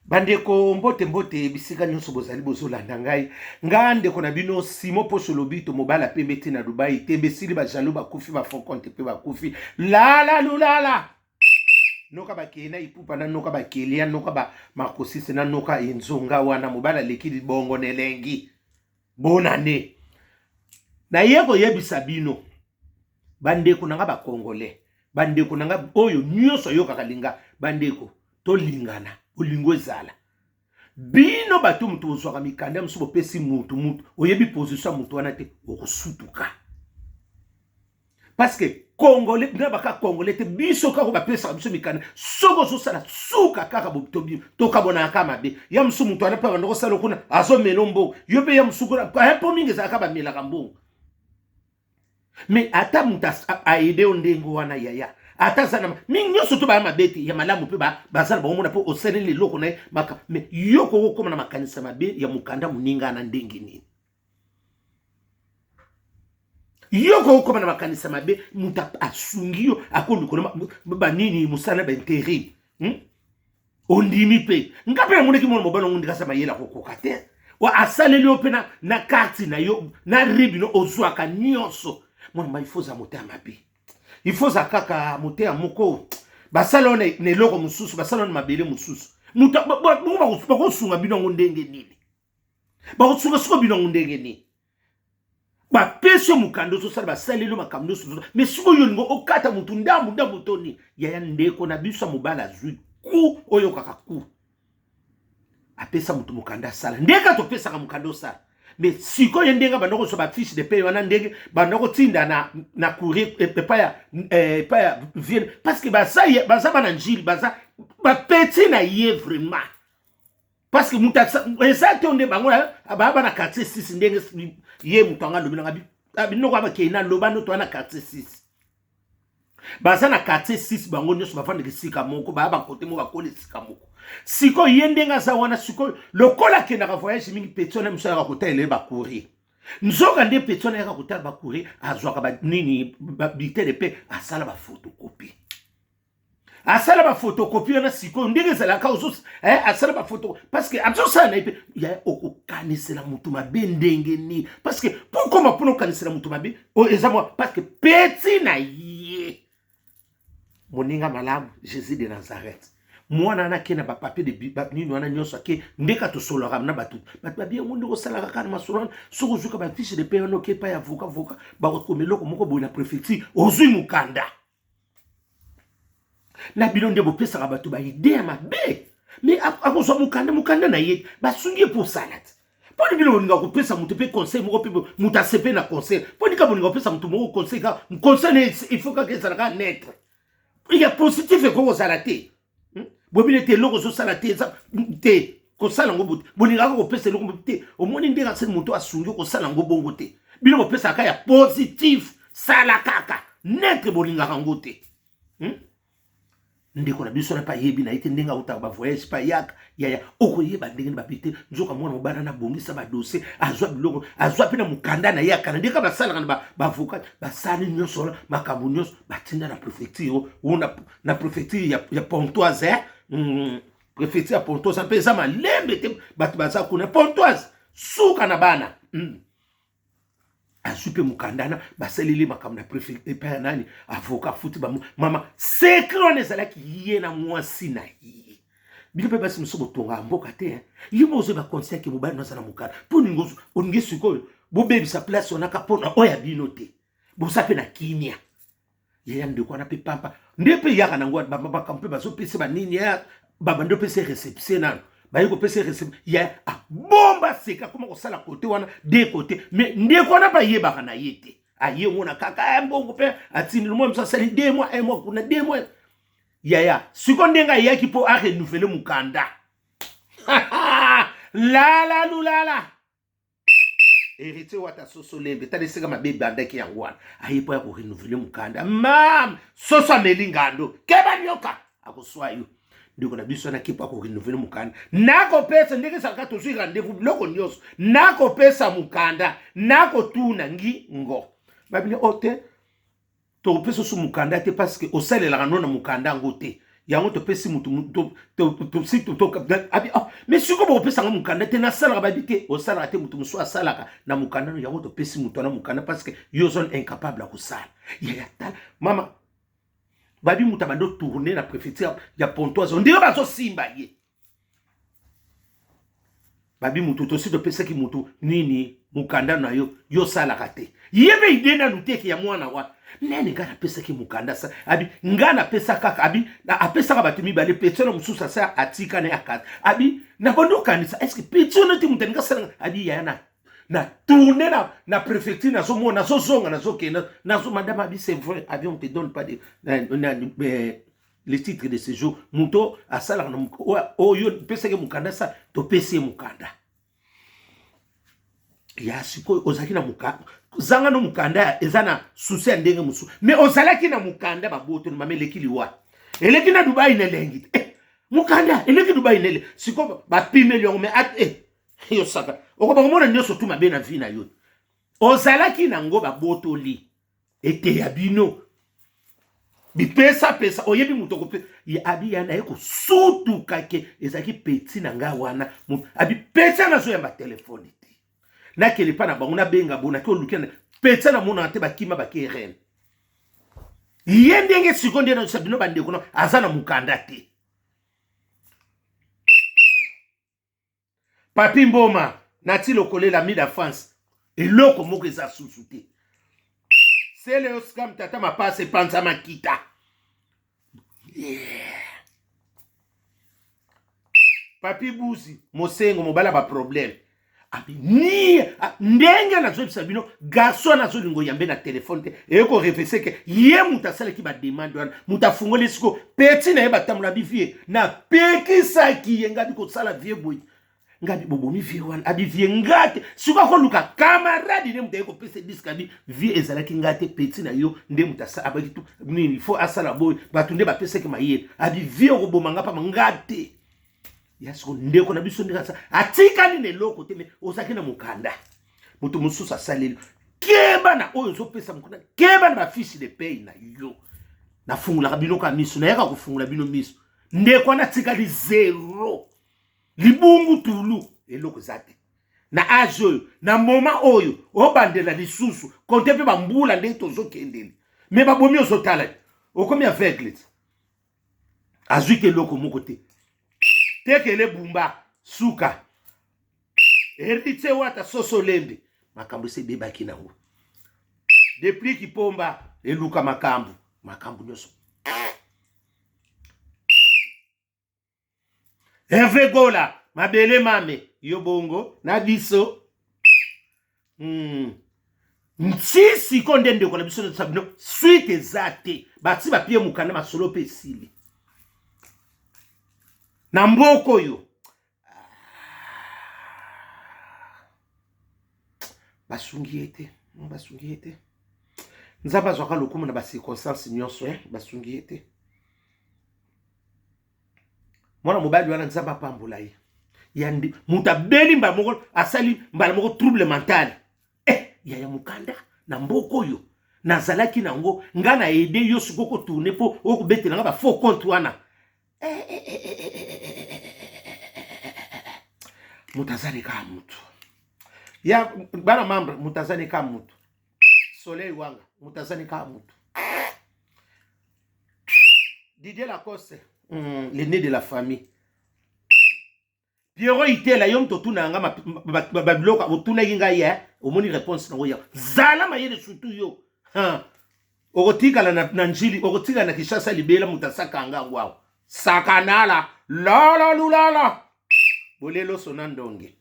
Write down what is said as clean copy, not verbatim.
Bandeko mbote mbote bisika nyonso bozali bozolanda ngai nga ndeko na bino Simon Poso Lobito mobala pembe ti na Dubai tembe esili ba jaloux bakufi ba faux compte pe bakufi lala lulala noka bakei na ipupa na noka bakelia noka ba marcosise na noka enzonga wana mobala aleki libongo na elengi bonane naye koyebisa bino bandeko na nga ba congolais bandeko na nga oyo nyonso ayokaka linga bandeko tolingana bolingo ezala bino bato moto bozwaka mikanda mosusu bopesi mutu mutu oyebi position ya moto wana te okosutuka parce que congolais na baka congolais te biso kaka bapesaka biso mikanda soki ozosala suka kaka tokabonaka kaka mabe ya mosusu moto wana mpe abanda kosala kuna azomela mbongo yo mpe ya mosusu kuna mpo mingi ezalaka bamelaka mbongo Mais ata moto aide yo ndenge wana yaya ata aza na mingi nyonso to baya mabe te ya malamu mpe baza na bango mona mpo osaleli eloko na ye maka mais yo koki okóma na makanisa mabe ya mokanda moninga na ndenge nini yo koki okóma na makanisa mabe moto asungi yo akolukolo banini mosala bainterim hmm? Ondimi mpe nga mpe namonaki mwana mobali yango ndenge aza mayele akokoka te asaleli yo mpe na, na karte na yo na ribino ozwaka nyonso mwana mobali ifo oza motema mabe ifo oza kaka motema moko basala yo na eloko mosusu basala yo na mabele mosusu moto bakosunga bino yango ndenge nini bakosunga siko bino yango ndenge nini bapesi yo mokanda ozosala basaleli yo makambo nyonso mais sikoyo olingo okata motu ndambu ndambu to nini yaya ndeko na biso ya mobali azwi ku oyokaka ku apesa motu mokanda asala ndenge topesaka mokanda osala mais sikoyo ndenge banda kozwa bafiche de paye wana ndenge banda kotinda na, na courrier epai ya eh, epai ya ville parce que baza, baza bana njili baza bapeti na ye vraiment parce que moto eza te nde bango baa bana quartier 6 ndenge ye moto yango alobi nanga ah, binoko abakei na loba ndoto wana quartier 6 baza na quartier 6 bango nyonso bafandaka esika moko baya bakote moko bakoli esika moko sikoyo ye ndenge aza wana sikoyo lokola akendaka voyage mingi petit wana miso ayaka kotalela ye bacourrier nzoka nde petit wana ayaka kotala bacourrier azwaka nini bitele mpe asala bafotocopie asala ba photocopie wana sikoyo ndenge ezalaka ozo eh, asala ba photo parce que azosala na ye mpe ya okokanisela moto mabe ndenge nini parce que mpo okoma mpona okanisela moto mabe oyo eza mwa parce que peti na ye moninga malamu jésus de nazareth mwana wana ake na bapapier de nini wana nyonso ake ndeka tosololaka na bato bato babi yango ndenge osalaka kaka na masolo wana soki ozwika bafiche de paie wana oke epai ya voka voka bakokoma eloko moko boye na préfecture ozwi mokanda na bino nde bopesaka bato baide ya mabe me akozwa mokanda mokanda na ye basungi ye mpo osala te mpo nini bino bolinga kopesa moto mpe conseil moko mpe moto asepe na conseil mpo nika bolinga kopesa moto moko conseil kaka conseil na il faut kaka ezala kaka neutre ya positif ekoki kozala te hmm? bobino ete eloko ozosala te eza te kosala yango bote bolingaka kopesa eloko te omoni ndenge asali moto asungi kosala yango bongo te bino bopesaka ya positif sala kaka netre bolingaka yango te hmm? ndeko na biso na mpe ayebi na ye te ndenge autaka bavoyage mpe ayaka yaya okoyeba ndenge nini bape te nzoka mwana mobali wana abongisa badossier azwa biloko azwa mpe na mokanda na ye akana ndenge basalaka na baavocat basali nyonso wana makambo nyonso batinda na préfecture o na préfecture ya, ya pontoise eh? mm, préfecture ya pontoise mpe eza malembe te bato baza kuna pontoise suka na bana mm. azwi mpe mokanda na basaleli makambo na prefecture epai ya nani avocat afuti bango mama secret wana ezalaki ye na mwasi na ye bino mpe basi mosusu botongaka mboka te ye mo ozwi baconseil ke mobali naza na mokanda mpo olingi olingi sikoyo bobebisa place wana ka mpo na oyo ya bino te boza mpe na kimia yaya ndeko wana mpe pampa nde mpe eyaka nango makambo mpe bazopesa banini ya babandi opesa reception nano baye kopesa reception ya abomba seka akoma kosala kote wana de kote mais ndeko wana mpe ayebaka na ye te aye mona kaka eh, mbongo mpe atindi mwa mosu asali de mois un mois kuna de mois yaya siko ndenge ayaki mpo arenouvele mokanda lala lulala Héritier wata soso lembe tala esika mabe ebandaki yango wana aye mpo ya korenouvele mokanda mam soso ameli ngando keba nyoka akoswa yo ndeko na biso wana kepo akorenouvele mokanda nakopesa ndenge ezalaka tozwi rendez-vous biloko nyonso nakopesa mokanda nakotuna ngi ngo babini o oh, te tokopesa osu mokanda te parce que osalelaka no na mokanda yango te Yango topesi mutu abi, oh, mais sikoyo bokopesanga mokanda te, nasalaka babi te, osalaka te, moto mosusu asalaka na mokanda no. Yango topesi moto wana mokanda parce que yo ozali incapable ya kosala. Yaya, tala mama, babi moto abandi otourne na préfecture ya Pontoise, ondire bazosimba ye. Babi moto tosi topesaki moto nini mokanda na yo, yo osalaka te. Ye mpe ide nanu teke ya mwana wana nani ngai napesaki mokanda sa abi ngai napesa kaka abi apesaka bato mibale petiona mosusu asa atika na akata abi nakondi okanisa estce petiona te moto alingi asalanga abi yaya na na tourne na préfecture, nazomona, nazozonga, nazokenda, nazo madame abi c'est vrai abi on te donne pas de na, na, le titre de séjour. Moto asalaka na oyo pesaki mokanda sa topesi ye mokanda ya sikoyo. Ozalaki na mokanda, zanga no mokanda eza na susi ya ndenge mosusu, mais ozalaki na mokanda, babotoli mama. Eleki liwa, eleki na Dubai na elengi te. Mokanda eleki Dubai na ele sikoyo bapimeli yango, mais eh, yo saka okoba komona nyonso tu mabe na vie na yo. Ozalaki nango, babotoli. Eteya bino bipesapesa. Oyebi moto akope abi ya naye kosutuka ke ezalaki petit na ngai wana. Abi petit nazoyamba telefone te, nakele mpa na bango, nabenga bo nake oluki petit, namonaka te, bakima bake reine ye ndenge sikoyo nde nayosa bino bandeko na aza na mokanda te. Papi Mboma nati lokolela mida France, eloko moko eza susu te. Sele oscam tata mapasa epanza makita, yeah. Papi Buzi Mosengo mobala baproblème abi ni ndenge nazoyebisa bino, garçon nazolinga oyambe na telefone te, eye korefese ke ye moto asalaki bademande wana, moto afungoli siko petit na ye batambola bi vie. Napekisaki ye ngabi kosala vie boye, ngabi bobomi vie wana. Abi vie nga te, siko akoluka camarade nde moto aye kopesa diske. Abi vie ezalaki nga te, petit na yo nde moto abaki tu nini fo asala boye, bato nde bapesaki mayele. Abi vie okoboma nga pamba, nga te. Ya siko ndeko na biso ndenge atikali na eloko te, me ozalaki na mokanda, moto mosusu asaleli. Keba na oyo ozopesa mokanda, keba na bafiche de paye na yo. Nafungolaka bino ka miso, nayaka kofungola bino miso. Ndeko wana atikali zero, libungu tulu, eloko eza te na age oyo, na moma oyo obandela lisusu konte mpe bambula ndenge tozokendele, me babomi ozotala okomi aveugle, azwi te eloko moko te. Tekele bumba suka Héritier Wata soso lembe, makambo esi ebebaki nango depuis kipomba eluka makambo, makambo nyonso. Herve Gola mabele mame yo bongo na biso. Nti sikoyo nde ndeko na biso na bino suite eza te, bati bapie mokanda, masolo mpe esili na mboka oyo. Basungi ye te, basungi ye te. Nzambe azwaka lokumu na bacirconstance nyonso, eh? Basungi ye te. Mwana mobali wana, Nzambe apambola ye. Ya moto abeli mbala moko, asali mbala moko trouble mental. Eh, yaya, mokanda na mboka oyo nazalaki nango, nga na aide yo, sikoyo kotourne mpo okobetela nga bafaux compte wana. Eh, eh, eh, eh, eh, eh, eh. Moto azali kaka moto ya bana membre, moto azali kaka moto. Soleil Wanga, moto azali kaka moto. Didier Lacoste, l'aîné de la famille. Pierrot Itela, yo moto otuna nga babiloko otunaki ngai ye, omoni réponse nango ya zala mayele, surtout yo okotikala na Njili, okotikala na Kinshasa libela. Moto asakanga yango awa sakanala lala lulala bolelo sona ndonge.